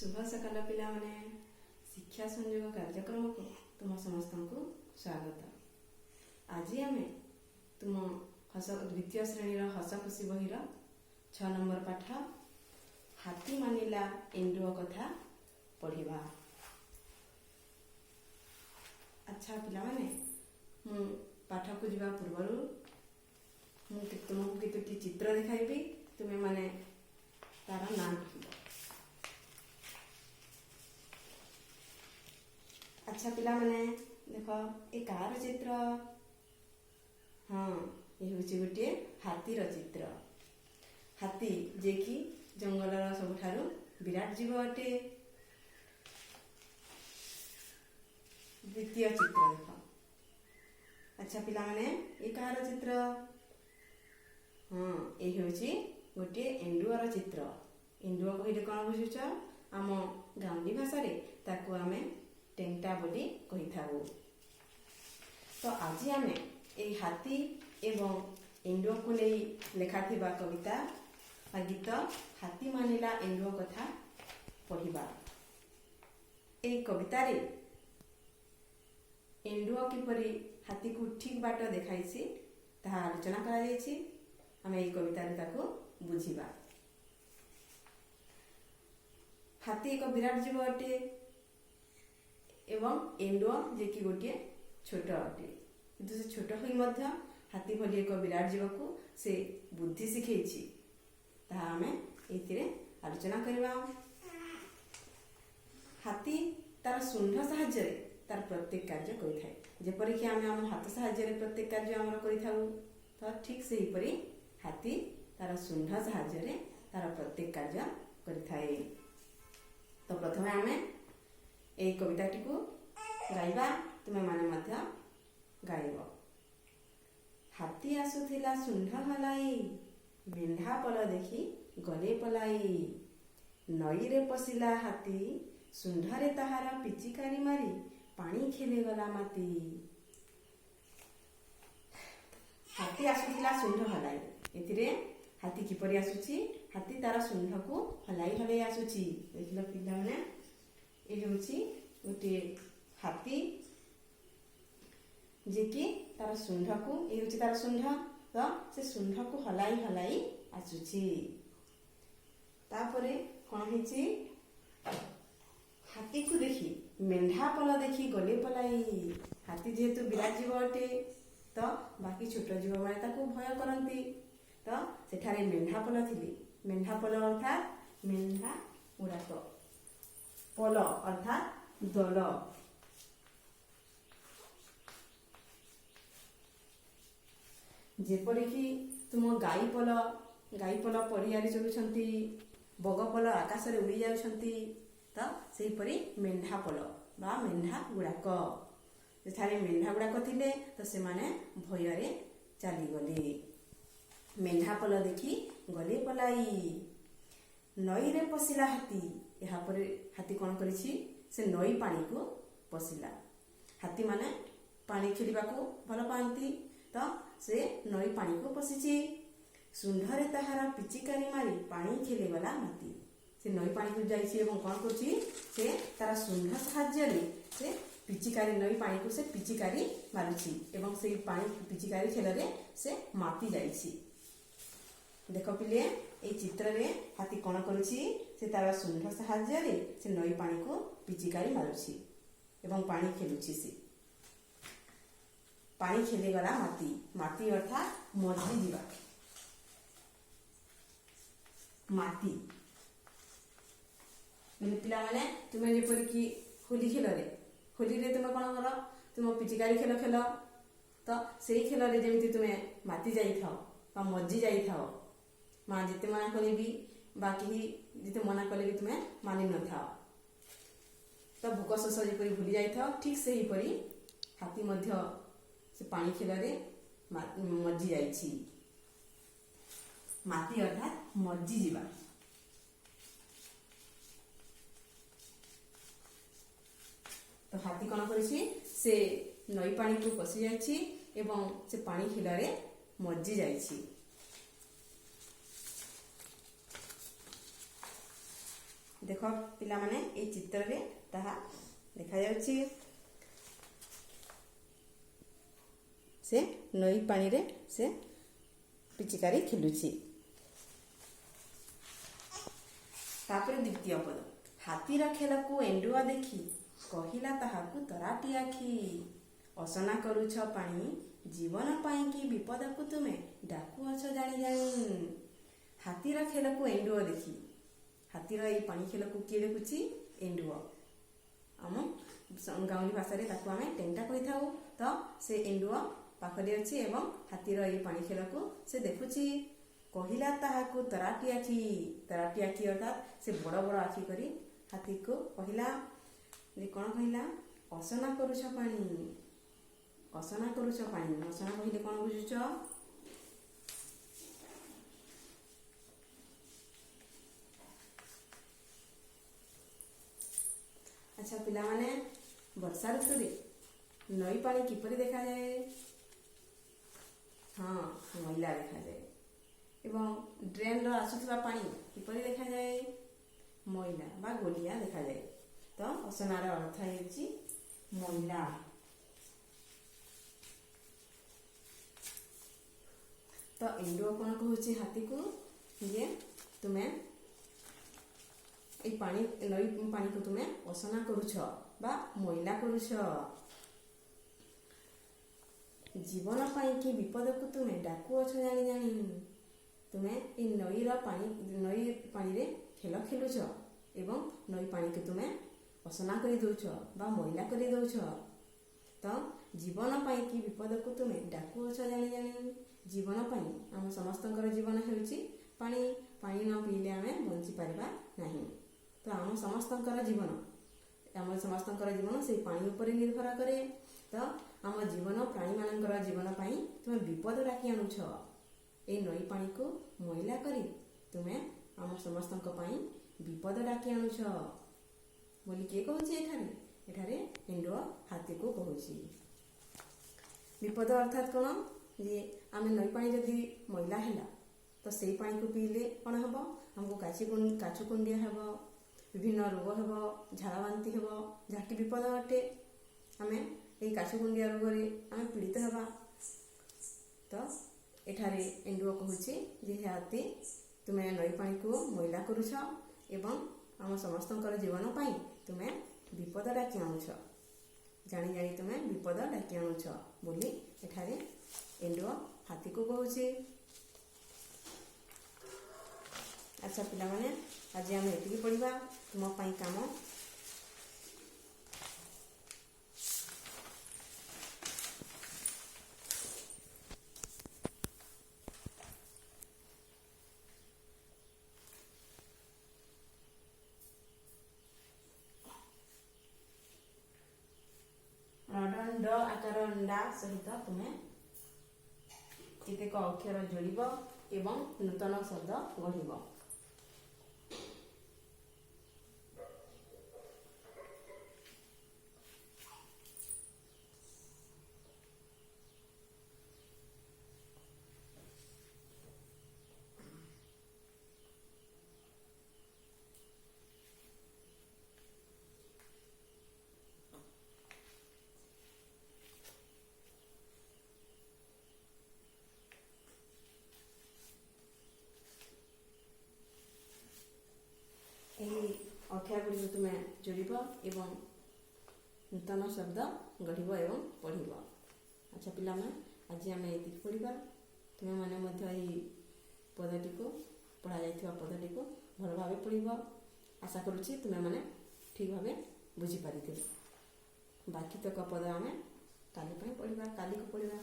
ଶୁଭ ସକାଳ ପିଲାମାନେ। ଶିକ୍ଷା ସଂଯୋଗ କାର୍ଯ୍ୟକ୍ରମକୁ ତୁମ ସମସ୍ତଙ୍କୁ ସ୍ୱାଗତ। ଆଜି ଆମେ ତୁମ ହସ ଦ୍ୱିତୀୟ ଶ୍ରେଣୀର ହସ ଖୁସି ବହିର 6 ନମ୍ବର ପାଠ ହାତୀ ମାନିଲା ଏଣ୍ଡୁଅ କଥା ପଢ଼ିବା। ଆଚ୍ଛା ପିଲାମାନେ, ମୁଁ ପାଠକୁ ଯିବା ପୂର୍ବରୁ ମୁଁ ତୁମକୁ କେତୋଟି ଚିତ୍ର ଦେଖାଇବି, ତୁମେମାନେ ତାର ନାଁ କହିବ। ଆଚ୍ଛା ପିଲାମାନେ, ଦେଖ, ଏ କାହାର ଚିତ୍ର? ହଁ, ଏ ହେଉଛି ଗୋଟିଏ ହାତୀର ଚିତ୍ର। ହାତୀ ଯିଏକି ଜଙ୍ଗଲର ସବୁଠାରୁ ବିରାଟ ଜୀବ ଅଟେ। ଦ୍ୱିତୀୟ ଚିତ୍ର ଦେଖ। ଆଚ୍ଛା ପିଲାମାନେ, ଏ କାହାର ଚିତ୍ର? ହଁ, ଏ ହେଉଛି ଗୋଟିଏ ଏଣ୍ଡୁଅର ଚିତ୍ର। ଏଣ୍ଡୁଅ କହିଲେ କ'ଣ ବୁଝୁଛ? ଆମ ଗାଉଁଲି ଭାଷାରେ ତାକୁ ଆମେ ଟେଣ୍ଟା ବୋଲି କହିଥାଉ। ତ ଆଜି ଆମେ ଏଇ ହାତୀ ଏବଂ ଏଣ୍ଡୁଅକୁ ନେଇ ଲେଖାଥିବା କବିତା ବା ଗୀତ ହାତୀ ମାନିଲା ଏଣ୍ଡୁଅ କଥା ପଢ଼ିବା। ଏଇ କବିତାରେ ଏଣ୍ଡୁଅ କିପରି ହାତୀକୁ ଠିକ୍ ବାଟ ଦେଖାଇଛି, ତାହା ଆଲୋଚନା କରାଯାଇଛି। ଆମେ ଏଇ କବିତାରେ ତାକୁ ବୁଝିବା। ହାତୀ ଏକ ବିରାଟ ଜୀବ ଅଟେ ଏବଂ ଏଣ୍ଡୁଅ ଯିଏକି ଗୋଟିଏ ଛୋଟ ଅଟେ, କିନ୍ତୁ ସେ ଛୋଟ ହୋଇ ମଧ୍ୟ ହାତୀ ଭଳି ଏକ ବିରାଟ ଜୀବକୁ ସେ ବୁଦ୍ଧି ଶିଖେଇଛି, ତାହା ଆମେ ଏଇଥିରେ ଆଲୋଚନା କରିବା। ହାତୀ ତାର ଶୁଣ୍ଢ ସାହାଯ୍ୟରେ ତାର ପ୍ରତ୍ୟେକ କାର୍ଯ୍ୟ କରିଥାଏ। ଯେପରିକି ଆମେ ଆମ ହାତ ସାହାଯ୍ୟରେ ପ୍ରତ୍ୟେକ କାର୍ଯ୍ୟ ଆମର କରିଥାଉ, ତ ଠିକ୍ ସେହିପରି ହାତୀ ତାର ଶୁଣ୍ଢ ସାହାଯ୍ୟରେ ତାର ପ୍ରତ୍ୟେକ କାର୍ଯ୍ୟ କରିଥାଏ। ତ ପ୍ରଥମେ ଆମେ ଏଇ କବିତାଟିକୁ ଗାଇବା, ତୁମେମାନେ ମଧ୍ୟ ଗାଇବ। ହାତୀ ଆସୁଥିଲା ଶୁଣ୍ଢ ହଲାଇ, ମେଣ୍ଢା ପଲ ଦେଖି ଗଲେ ପଲାଇ। ନଈରେ ପଶିଲା ହାତୀ, ଶୁଣ୍ଢରେ ତାହାର ପିଚିକାରି ମାରି ପାଣି ଖେଳିଗଲା ମାତି। ହାତୀ ଆସୁଥିଲା ଶୁଣ୍ଢ ହଲାଇ। ଏଥିରେ ହାତୀ କିପରି ଆସୁଛି? ହାତୀ ତାର ଶୁଣ୍ଢକୁ ହଲାଇ ହଲାଇ ଆସୁଛି। ଦେଖିଲ ପିଲାମାନେ, ଏ ହେଉଛି ଗୋଟିଏ ହାତୀ ଯିଏକି ତାର ଶୁଣ୍ଢକୁ, ଏ ହେଉଛି ତାର ଶୁଣ୍ଢ, ତ ସେ ଶୁଣ୍ଢକୁ ହଲାଇ ହଲାଇ ଆସୁଛି। ତାପରେ କଣ ହେଇଛି? ହାତୀକୁ ଦେଖି ମେଣ୍ଢା ପଲ ଦେଖି ଗଲେ ପଲାଇ। ହାତୀ ଯେହେତୁ ବିରାଟ ଜୀବ ଅଟେ, ତ ବାକି ଛୋଟ ଜୀବମାନେ ତାକୁ ଭୟ କରନ୍ତି। ତ ସେଠାରେ ମେଣ୍ଢା ପଲ ଥିଲେ। ମେଣ୍ଢା ପଲ ଅର୍ଥାତ୍ ମେଣ୍ଢା ଗୁଡାକ, ପଲ ଅର୍ଥାତ୍ ଦଳ। ଯେପରିକି ତୁମ ଗାଈ ପଲ, ଗାଈ ପଲ ପଡ଼ିଆରେ ଚରୁଛନ୍ତି, ବଗ ପଲ ଆକାଶରେ ଉଡ଼ି ଯାଉଛନ୍ତି, ତ ସେହିପରି ମେଣ୍ଢା ପଲ ବା ମେଣ୍ଢା ଗୁଡାକ। ସେଠାରେ ମେଣ୍ଢା ଗୁଡାକ ଥିଲେ, ତ ସେମାନେ ଭୟରେ ଚାଲିଗଲେ। ମେଣ୍ଢା ପଲ ଦେଖି ଗଲେ ପଲାଇ। ନଈରେ ପଶିଲା ହାତୀ। ଏହାପରେ ହାତୀ କଣ କରିଛି? ସେ ନଈ ପାଣିକୁ ପଶିଲା। ହାତୀମାନେ ପାଣି ଖେଳିବାକୁ ଭଲ ପାଆନ୍ତି, ତ ସେ ନଈ ପାଣିକୁ ପଶିଛି। ଶୁଣ୍ଢରେ ତାହାର ପିଚିକାରି ମାରି ପାଣି ଖେଳିଗଲା ମାତି। ସେ ନଈ ପାଣିକୁ ଯାଇଛି ଏବଂ କଣ କରୁଛି? ସେ ତାର ଶୁଣ୍ଢ ସାହାଯ୍ୟରେ ସେ ପିଚିକାରି, ନଈ ପାଣିକୁ ସେ ପିଚିକାରି ମାରୁଛି ଏବଂ ସେଇ ପାଣି ପିଚିକାରି ଖେଳରେ ସେ ମାତି ଯାଇଛି। ଦେଖ ପିଲେ, ଏଇ ଚିତ୍ରରେ ହାତୀ କଣ କରୁଛି? ସେ ତାର ଶୁଣ୍ଢ ସାହାଯ୍ୟରେ ସେ ନଈ ପାଣିକୁ ପିଚିକାରି ମାରୁଛି ଏବଂ ପାଣି ଖେଳୁଛି। ସେ ପାଣି ଖେଳିଗଲା ମାତି। ମାତି ଅର୍ଥାତ୍ ମଜି ଯିବା। ମାତି ମାନେ ପିଲାମାନେ, ତୁମେ ଯେପରିକି ହୋଲି ଖେଳରେ, ହୋଲିରେ ତୁମେ କଣ କର? ତୁମ ପିଚିକାରି ଖେଳ ଖେଳ, ତ ସେଇ ଖେଳରେ ଯେମିତି ତୁମେ ମାତି ଯାଇଥାଅ ବା ମଜି ଯାଇଥାଅ, ମା ଯେତେ ମନା କଲେ ବି ବା କେହି ଯେତେ ମନା କଲେ ବି ତୁମେ ମାନି ନଥାଅ, ତ ଭୋକ ଶୋଷ ଯେପରି ଭୁଲି ଯାଇଥାଅ, ଠିକ୍ ସେହିପରି ହାତୀ ମଧ୍ୟ ସେ ପାଣି ଖେଳରେ ମଜି ଯାଇଛି। ମାତି ଅର୍ଥାତ୍ ମଜି ଯିବା। ତ ହାତୀ କଣ କରିଛି? ସେ ନଈ ପାଣିକୁ ପଶି ଯାଇଛି ଏବଂ ସେ ପାଣି ଖେଳରେ ମଜି ଯାଇଛି। ଦେଖ ପିଲାମାନେ, ଏଇ ଚିତ୍ରରେ ତାହା ଦେଖାଯାଉଛି। ସେ ନଈ ପାଣିରେ ସେ ପିଚିକାରି ଖେଲୁଛି। ତାପରେ ଦ୍ୱିତୀୟ ପଦ। ହାତୀର ଖେଲକୁ ଏଣ୍ଡୁଅ ଦେଖି କହିଲା ତାହାକୁ ତରାଟି ଆଖି, ଅସନା କରୁଛ ପାଣି, ଜୀବନ ପାଇଁ କି ବିପଦକୁ ତୁମେ ଡାକୁଅଛ ଜାଣି ଜାଣି। ହାତୀର ଖେଲକୁ ଏଣ୍ଡୁଅ ଦେଖି, ହାତୀର ଏଇ ପାଣି ଖେଲକୁ କିଏ ଦେଖୁଛି? ଏଣ୍ଡୁଅ। ଆମ ଗାଉଁଲି ଭାଷାରେ ତାକୁ ଆମେ ଟେଣ୍ଟା କହିଥାଉ। ତ ସେ ଏଣ୍ଡୁଅ ପାଖରେ ଅଛି ଏବଂ ହାତୀର ଏଇ ପାଣି ଖେଲକୁ ସେ ଦେଖୁଛି। କହିଲା ତାହାକୁ ତରାଟି ଆଖି। ତରାଟି ଆଖି ଅର୍ଥାତ୍ ସେ ବଡ଼ ବଡ଼ ଆଖି କରି ହାତୀକୁ କହିଲା ଯେ, କ'ଣ କହିଲା? ଅସନା କରୁଛ ପାଣି, ଅସନା କରୁଛ ପାଣି। ଅସନା କହିଲେ କ'ଣ ବୁଝୁଛ? ଆଚ୍ଛା ପିଲାମାନେ, ବର୍ଷା ଋତୁରେ ନଈ ପାଣି କିପରି ଦେଖାଯାଏ? ହଁ, ମଇଳା ଦେଖାଯାଏ। ଏବଂ ଡ୍ରେନ୍ର ଆସୁଥିବା ପାଣି କିପରି ଦେଖାଯାଏ? ମଇଳା ବା ଗୋଲିଆ ଦେଖାଯାଏ। ତ ଅସନାର ଅର୍ଥ ହେଉଛି ମଇଳା। ତ ଏଣ୍ଡୁଅ କ'ଣ କହୁଛି ହାତୀକୁ ଯେ ତୁମେ ଏଇ ପାଣି, ନଈ ପାଣିକୁ ତୁମେ ଅସନା କରୁଛ ବା ମଇଳା କରୁଛ। ଜୀବନ ପାଇଁ କି ବିପଦକୁ ତୁମେ ଡାକୁଅଛ ଜାଣି ଜାଣି। ତୁମେ ଏଇ ନଈର ପାଣି, ନଈ ପାଣିରେ ଖେଳ ଖେଳୁଛ ଏବଂ ନଈ ପାଣିକୁ ତୁମେ ଅସନା କରିଦେଉଛ ବା ମଇଳା କରିଦେଉଛ। ତ ଜୀବନ ପାଇଁ କି ବିପଦକୁ ତୁମେ ଡାକୁଅଛ ଜାଣି ଜାଣି। ଜୀବନ ପାଇଁ, ଆମ ସମସ୍ତଙ୍କର ଜୀବନ ହେଉଛି ପାଣି। ପାଣି ନ ପିଇଲେ ଆମେ ବଞ୍ଚିପାରିବା ନାହିଁ। ତ ଆମ ସମସ୍ତଙ୍କର ଜୀବନ, ଆମ ସମସ୍ତଙ୍କର ଜୀବନ ସେଇ ପାଣି ଉପରେ ନିର୍ଭର କରେ। ତ ଆମ ଜୀବନ, ପ୍ରାଣୀମାନଙ୍କର ଜୀବନ ପାଇଁ ତୁମେ ବିପଦ ଡାକି ଆଣୁଛ। ଏଇ ନଈ ପାଣିକୁ ମଇଳା କରି ତୁମେ ଆମ ସମସ୍ତଙ୍କ ପାଇଁ ବିପଦ ଡାକି ଆଣୁଛ ବୋଲି କିଏ କହୁଛି ଏଠାରେ? ଏଠାରେ ଏଣ୍ଡୁଅ ହାତୀକୁ କହୁଛି। ବିପଦ ଅର୍ଥାତ୍ କ'ଣ ଯେ ଆମେ ନଈ ପାଣି ଯଦି ମଇଳା ହେଲା ତ ସେଇ ପାଣିକୁ ପିଇଲେ କ'ଣ ହେବ? ଆମକୁ କାଛୁ କୁଣ୍ଡିଆ ହେବ, ବିଭିନ୍ନ ରୋଗ ହେବ, ଝାଡ଼ା ବାନ୍ତି ହେବ, ଯାହାକି ବିପଦ ଅଟେ। ଆମେ ଏଇ କାଛୁ କୁଣ୍ଡିଆ ରୋଗରେ ଆମେ ପୀଡ଼ିତ ହେବା। ତ ଏଠାରେ ଏଣ୍ଡୁଅ କହୁଛି ଯେ ହେ ହାତୀ, ତୁମେ ନଈ ପାଣିକୁ ମଇଳା କରୁଛ ଏବଂ ଆମ ସମସ୍ତଙ୍କର ଜୀବନ ପାଇଁ ତୁମେ ବିପଦ ଡାକି ଆଣୁଛ, ଜାଣି ଜାଣି ତୁମେ ବିପଦ ଡାକି ଆଣୁଛ ବୋଲି ଏଠାରେ ଏଣ୍ଡୁଅ ହାତୀକୁ କହୁଛି। ଆଚ୍ଛା ପିଲାମାନେ, ଆଜି ଆମେ ଏତିକି ପଢ଼ିବା। ତୁମ ପାଇଁ କାମ, ଡ଼ ଆକାର ଣ୍ଡା ସହିତ ତୁମେ କେତେକ ଅକ୍ଷର ଯୋଡ଼ିବ ଏବଂ ନୂତନ ଶବ୍ଦ ଗଢ଼ିବ। ଏହି ଅକ୍ଷର ଗୁଡ଼ିକୁ ତୁମେ ଯୋଡ଼ିବ ଏବଂ ନୂତନ ଶବ୍ଦ ଗଢ଼ିବ ଏବଂ ପଢ଼ିବ। ଆଚ୍ଛା ପିଲାମାନେ, ଆଜି ଆମେ ଏତିକି ପଢ଼ିବା। ତୁମେମାନେ ମଧ୍ୟ ଏହି ପଦଟିକୁ, ପଢ଼ାଯାଇଥିବା ପଦଟିକୁ ଭଲ ଭାବେ ପଢ଼ିବ। ଆଶା କରୁଛି ତୁମେମାନେ ଠିକ୍ ଭାବେ ବୁଝିପାରିଥିବ। ବାକି ତକ ପଦ ଆମେ କାଲି ପାଇଁ ପଢ଼ିବା, କାଲିକୁ ପଢ଼ିବା।